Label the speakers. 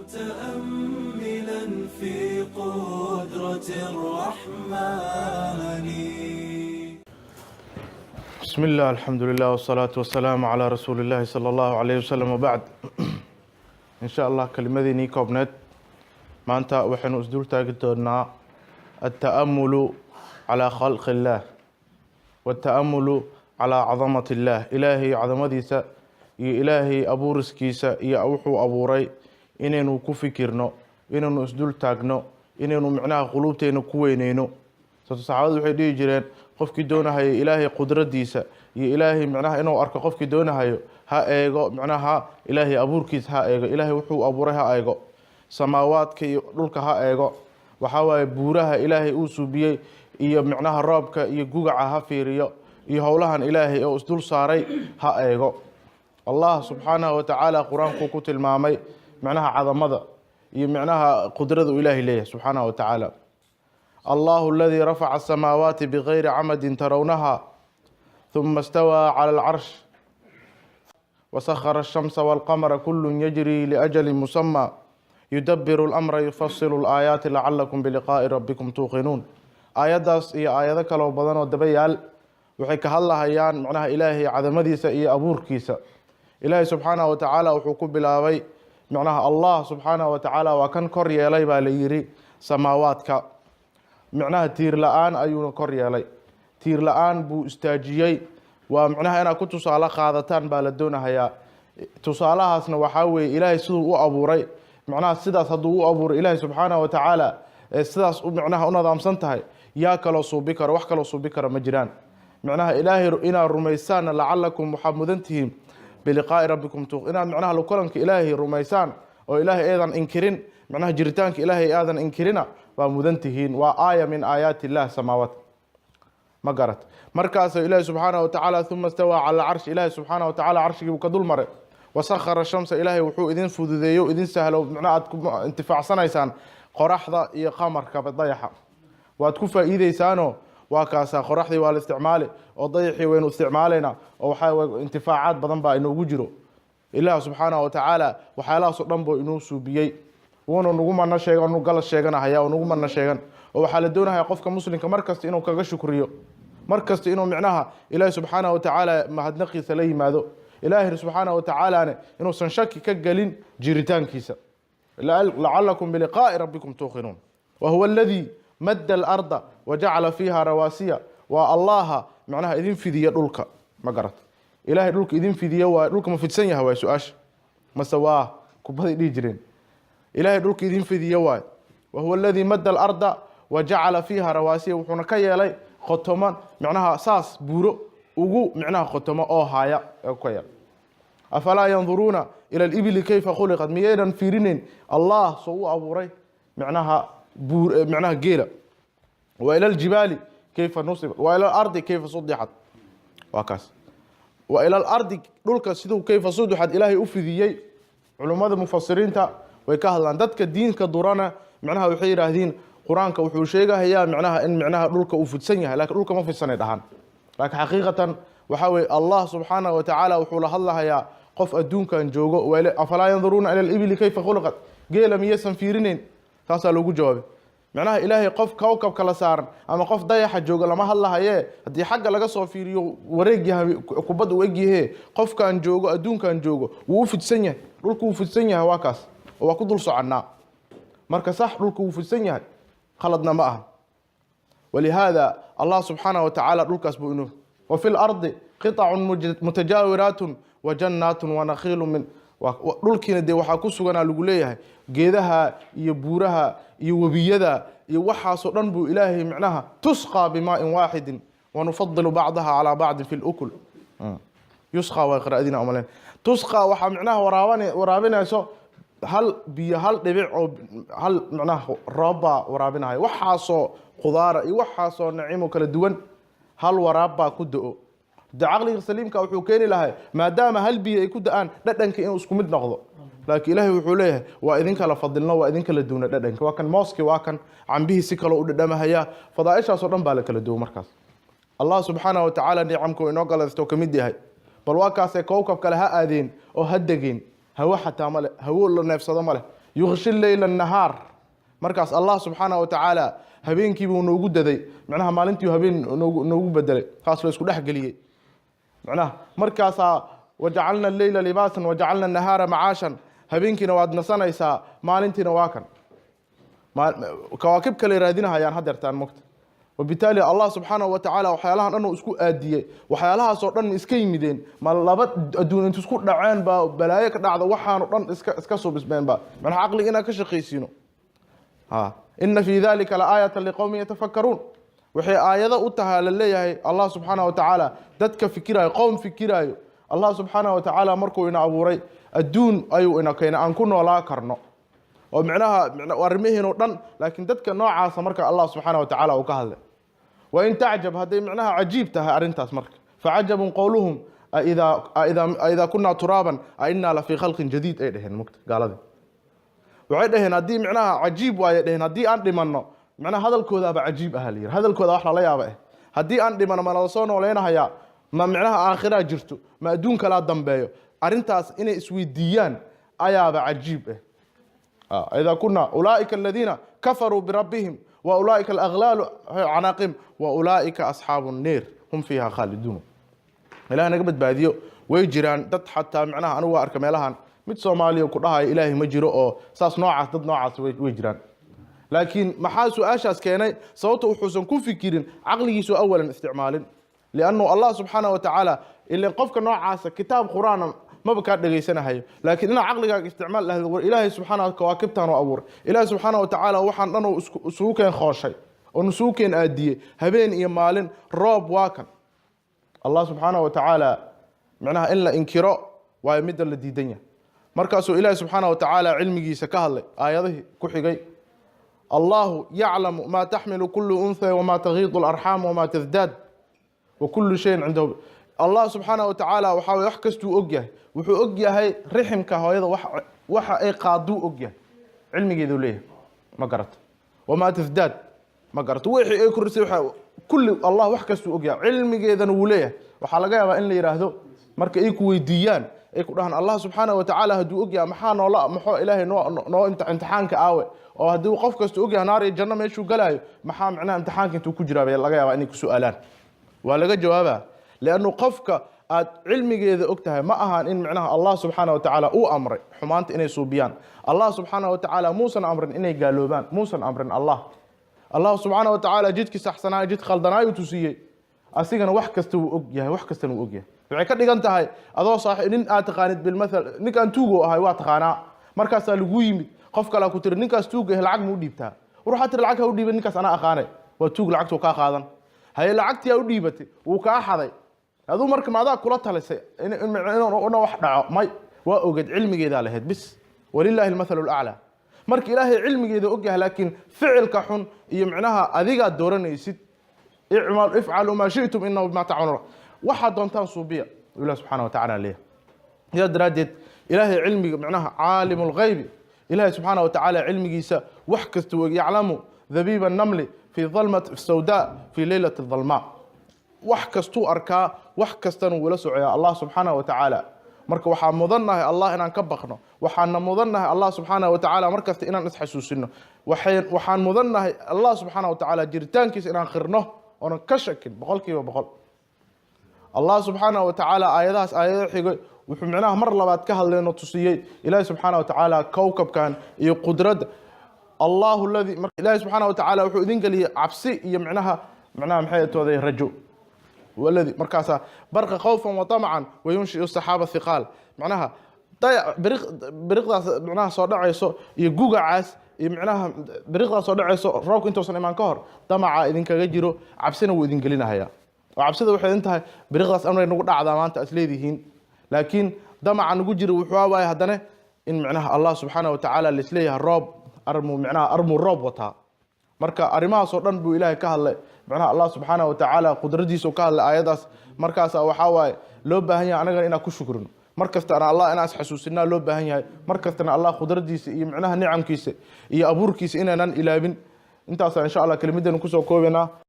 Speaker 1: متأملا في قدرة الرحمن.
Speaker 2: بسم الله، الحمد لله، والصلاة والسلام على رسول الله صلى الله عليه وسلم، وبعد. إن شاء الله kelimadeenii koobneed maanta waxaynu isdul taagi doonaa التأمل على خلق الله والتأمل على عظمة الله. Ilaahay cadamadiisa iyo Ilaahay abuuriskiisa iyo wuxuu abuuray inaynu ku fikirno, inaynu isdul taagno, inaynu micnaha quluubteena ku weyneyno. Sababto saxaabadu waxay dhihi jireen, qofkii doonahayo Ilaahay qudradiisa iyo Ilaahay micnaha inuu arko, qofkii doonahayo ha eego micnaha Ilaahay abuurkiisa, ha eego Ilaahay wuxuu abuuray, ha eego samaawaadka iyo dhulka, ha eego waxaa waaye buuraha Ilaahay uu suubiyey iyo micnaha roobka iyo gugaca ha fiiriyo iyo howlahan Ilaahay oo isdul saaray ha eego. Allah subxaanahu watacaala Qur-aankuu ku tilmaamay micnaha cadamada iyo micnaha qudrada uu Ilaahay leeyahay subxaanahu watacaala. الله الذي رفع السماوات بغير عمد ترونها ثم استوى على العرش وسخر الشمس والقمر كل يجري لأجل مسمى يدبر الأمر يفصل الآيات لعلكم بلقاء ربكم توقنون. Aayaddaas iyo aayado kaloo badan oo daba yaal waxay ka hadlahayaan macnaha Ilaahay cadamadiisa iyo abuurkiisa. Ilaahay subxaanahu watacaala wuxuu ku bilaabay macnaha Allah subxaanahu watacaala waa kan kor yeelay baa la yidhi samaawaadka, micnaha tiir la-aan ayuuna kor yeelay, tiir la-aan buu istaajiyey. Waa micnaha inaad ku tusaale qaadataan baa la doonahayaa. Tusaalahaasna waxaa weeye Ilaahay siduu u abuuray, macnaha sidaas hadduu u abuuray Ilaahay subxaanahu watacaala ee sidaas u micnaha u nadaamsan tahay, yaa kaloo suubi karo? Wax kaloo suubi kara ma jiraan. Micnaha Ilaahay inaad rumaysaanna لعلكم waxaad mudan tihiin بلقاء ربكم inaad micnaha lakulanka Ilaahay rumaysaan oo Ilaahay eedan inkirin, macnaha jiritaanka Ilaahay aadan inkirina waa mudan tihiin. Waa آية من آيات الله samaawaat, ma garat? Markaas Ilaahi subxaanahu watacaala ثم استوى على العرش. Ilaahi subxaanahu watacaala carshigii buu ka dul maray. وسخر الشمس, Ilaahay wuxuu idin fududeeyo, idin sahlo, macnaha aad ku intifaacsanaysaan qoraxda iyo qamarkaba, dayaxa waad ku faa'iideysaanoo waa kaasaa. Qoraxdii waa la isticmaali oo dayaxii waynu isticmaalaynaa oo waxaa intifaacaad badan baa inoogu jiro. Ilaah subxaanahu watacaala waxyaalahaasoo dhan buu inoo suubiyey, wuuna nagu mana sheegan, nu gala sheeganahaya oo nagu mana sheegan. Oo waxaa la doonaya qofka muslimka mar kasta inuu kaga shukriyo, mar kasta inuu micnaha Ilaahi subxaanahu watacaala mahadnaqiisa la yimaado, Ilaahi subxaanahu watacaalane inuusan shaki ka gelin jiritaankiisa. لعلكم بلقاء ربكم توقنون. وهو الذي مد الأرض وجعل فيها رواسي. Waa Allaha macnaha idin fidiya dhulka, ma garat? Ilahay dhulka idin fidiya. Waa dhulka ma fidsan yahay waay su-aasha, mase waa kubaday dhihi jireen? Ilahay dhulka idin fidiya waay. وهو الذي مد الأرض وجعل فيها رواسي, wuxuuna ka yeelay qotomo, macnaha saas buuro ugu micnaha qotomo oo haaya ee ka yeelay. أفلا ينظرون إلى الإبل كيف خلقت, miyaynan fiirinayn Allah soo u abuuray micnaha buur, micnaha geela? وإلى الجبال كيف نصبت وإلى الأرض كيف سطحت. Waa kaas. وإلى الأرض, dhulka siduu كيف سطحت Ilaahay u fidiyey, culummada mufasiriinta way ka hadlaan. Dadka diinka durana macnaha waxay yidhaahdeen Qur-aanka wuxuu sheegahayaa micnaha in micnaha dhulka uu fidsan yahay, lakin dhulka ma fidsanay dhahaan. Laakiin xaqiiqatan waxaa weye Allah subxaanahu watacaala wuxuu la hadlahayaa qof adduunkan joogo. أفلا ينظرون إلى الإبل كيف خلقت, geela miyaysan fiirinayn? Taasaa loogu jawaabay. Macnaha Ilaahay qof kowkab kala saaran ama qof dayaxa jooga lama hadlahaye. Haddii xagga laga soo fiiriyo wareeg yahay, kubad uu egyahe. Qofkan joogo, adduunkan joogo, wuu u fidsan yahay dhulku, wuu fidsan yahay. Waa kaas oo waa ku dul soconnaa. Marka sax, dhulku wuu fidsan yahay, khaladna ma aha. ولهذا الله سبحانه وتعالى dhulkaas buu inuu وفي الأرض قطع متجاورات وجنات ونخيل من dhulkiina dee waxaa ku suganaa lagu leeyahay geedaha iyo buuraha iyo webiyada iyo waxaasoo dhan buu Ilaahay micnaha تسقى بماء واحد ونفضل بعضها على بعض في الأكل. يسقى waa qiraa'adiina umaleyn. تسقى waxaa micnaha waraabinayso hal biyo, hal dhibic oo hal micnaha roob baa waraabinaya waxaasoo khudaara iyo waxaasoo nacimo kala duwan. Hal waraab baa ku do-o. De caqliga saliimka wuxuu keeni lahay, maadaama hal biyo ay ku da-aan, dhadhanka inuu isku mid noqdo. Laakiin Ilaahay wuxuu leeyahay waa idin kala fadilno, waa idin kala duuna dhadhanka. Waa kan mooski, waa kan cambihii, si kaloo u dhadhamahaya. Fadaaishaasoo dhan baa la kala duwa. Markaas Allah subxaanahu watacaala nicamka inoo galaysto ka mid yahay. Bal waa kaasee kowkab kale ha aadeen oo ha degeen, hawo xataa ma leh, hawo la neefsado ma leh. Yughshi leyla nahaar. Markaas Allah subxaanahu wa tacaala habeenkiibuu noogu daday, macnaha maalintii habeen noogu bedelay, taas la isku dhex geliyey macnaha. Markaasaa wajacalna alleyla libaasan wajacalna nahaara macaashan. Habeenkiina waad nasanaysaa, maalintiina waa kan kawaakib kale raadinahayaan hadeertaan mogta. Wabitaali Allah subxaanahu wa tacaala waxyaalahan dhan uu isku aadiyey, waxyaalahaasoo dhan iska yimideen, ma laba adduun intu isku dhaceen baa balaayo ka dhacda, waxaanu dhan iska subismeen ba? Macnaha caqliga inaan ka shaqaysiino. Ha, ina fii dalika laaayata liqowmin yatafakkaruun. Waxay aayado u tahay la leeyahay Allah subxaanahu wa tacaala dadka fikiraayo, qowm fikiraayo. Allah subxaanahu wa tacaala markuu ina abuuray, adduun ayuu ina keenay aan ku noolaa karno oo micnaha arrimihiin oo dhan. Laakiin dadka noocaasa marka Allah subxaanahu wa tacaala uu ka hadlay, wain tacjab, hadday micnaha cajiib tahay arrintaas marka, facajabun qowluhum aidaa kunaa turaaban ainaa lafii khalqin jadiid, ay dheheen mugta. Gaaladii waxay dhaheen haddii micnaha cajiib waaye dheheen, haddii aan dhimanno, micnaha hadalkoodaaba cajiib aha la yidhi, hadalkooda wax lala yaaba eh. Haddii aan dhimanno, ma nala soo noolaynahayaa? Ma micnaha aakhiraa jirto? Ma adduun kalaa dambeeyo? Arrintaas inay isweydiiyaan ayaaba cajiib ah. إذا كنا أولئك الذين كفروا بربهم وأولئك الأغلال عناقهم وأولئك أصحاب النار هم فيها خالدون. Ilaah naga badbaadiyo. Way jiraan dad xataa macnaha anigu waa arka meelahan mid Soomaaliya ku dhahayo Ilaahay ma jiro oo saas noocaas, dad noocaas way jiraan. Laakiin maxaa su-aashaas keenay? Sababta wuxuusan ku fikirin, caqligiisu awalan isticmaalin, liannu Allah subxaanahu wa tacaala ilan qofka noocaasa kitaab Qur-aana maba kaa dhegaysanahayo. Laakiin inaad caqligaaga isticmaal lahdo, war Ilaahay subxaana kawaakibtaan u abuuray, Ilaahay subxaana wa tacaala waxaan dhan uu isugu keen khooshay oo isugu keen aadiyey habeen iyo maalin, roob waa kan Allah subxaanahu wa tacaala. Macnaha in la inkiro waayo midda la diidan yahay. Markaasuu Ilaahi subxaanahu wa tacaala cilmigiisa ka hadlay aayadihii ku xigay: Allahu yaclamu maa taxmilu kulu untha wamaa tagiidu alarxaam wamaa tasdaad wa kullu shayin cindahu. Allah subxaanahu wa tacaala waxaa weye wax kastuu og yahay. Wuxuu og yahay riximka hooyada waxa ay qaaduu og yahay, cilmigeeduu leeyahay, ma garata? Wamaa tasdaad, ma garata? Wixii ay korisay, waxa kulli Allah wax kastuu og yahay, cilmigeedana wuu leeyahay. Waxaa laga yaabaa in la yidhaahdo marka ay ku weydiiyaan, ay ku dhahaan, Allah subxaanahu wa tacaala hadduu og yahay, maxaa noola, maxoo Ilaahay noo imtixaanka aawe? Oo haddii qof kasta og yahay naar iyo janno meeshuu galaayo, maxaa macnaha imtixaanka intuu ku jiraa bay laga yaabaa inay ku su'aalaan. Waa laga jawaabaa, liannu qofka aad cilmigeeda og tahay ma ahan in micnaha Allah subxaana wa tacaala uu amray xumaanta inay suubiyaan. Allah subxaana wa tacaala muusan amrin inay gaaloobaan, muusan amrin. Allah subxaana wa tacaala jidkii saxsanaa, jid khaldanaayuu tusiyey. Asigana wax kasta wuu og yahay, wax kastana wuu og yahay. Waxay ka dhigan tahay adoo saaxiib nin aad taqaanid, bilmathal ninkaan tuugo ahay waa taqaanaa. Markaasaa lagu yimid, qof kalaa ku tiri, ninkaas tuuga ah lacag ma u dhiibtaa? War waxaa tiri, lacag ha u dhiiban ninkaas, anaa aqaanay, waa tuug, lacagtuu kaa qaadan haye. Lacagtii aa u dhiibatay, wuu kaa xaday. Aduu marka ma adaa kula talisay inuu wax dhaco? May, waa ogeed, cilmigeedaa lahayd bis. Walilaahi almathalu alaclaa. Marka Ilaahay cilmigeeda og yahay, laakiin ficilka xun iyo micnaha adigaad dooranaysid. Icmal ifcalu maa shi'tum inahu bima tacmaluun, waxaad doontaan suubiya, Ilah subxaana wa tacaala leeyahay. Sidaa daraaddeed Ilaahay cilmiga micnaha caalimu lghaybi, Ilaahay subxaana wa tacaala cilmigiisa wax kasta og. Yaclamu dabiiba annamli fi dalmat sawdaa fi leylati dalmaa. Wax kastuu arkaa, wax kastana wuu la socoyaa Allah subxaana wa tacaala. Marka waxaa mudannahay Allah inaan ka baqno. Waxaana mudannahay Allah subxaana wa tacaala markasta inaan isxasuusino. Waxaan mudannahay Allah subxaana wa tacaala jiritaankiisa inaan qirno oonan ka shakin 100%. Allah subxaana wa tacaala aayadahaas, aayado xigay, wuxuu micnaha mar labaad ka hadleen oo tusiyey Ilaahi subxaana wa tacaala kowkabkan iyo qudradda. Allahu ladii, Ilaahi subxaana wa tacaala wuxuu idin geliyey cabsi iyo micnaha maxay tooday, rajo. Waladi markaasaa barqa khawfan wa طamcan wayunshiu saxaaba hiqaal. Macnaha dayac biriqdaas micnaha soo dhacayso iyo gugacaas iyo micnaha biriqdaas soo dhacayso roobka intuusan imaan ka hor, damaca idinkaga jiro, cabsina wuu idin gelinahayaa. Oo cabsida waxay idin tahay biriqdaas amray nagu dhacdaa maanta is leedihiin, laakiin damaca nagu jiro wuxuu waaye haddana in micnaha Allah subxaana wa tacaala laisleeyahay roob armuu, micnaha armuu roob wataa. Marka arrimahaas oo dhan buu Ilaahay ka hadlay, macnaha Allah subxaana wa tacaala qudradiisa ka hadlay aayadaas. Markaasa waxaa waaye loo baahan yahay anagana inaan ku shukrino mar kastana, Allah inaan isxasuusinaa loo baahan yahay mar kastana, Allah qudradiisa iyo micnaha nicamkiisa iyo abuurkiisa inaanan ilaabin. Intaasa insha Allah kelimadeenu kusoo koobaynaa.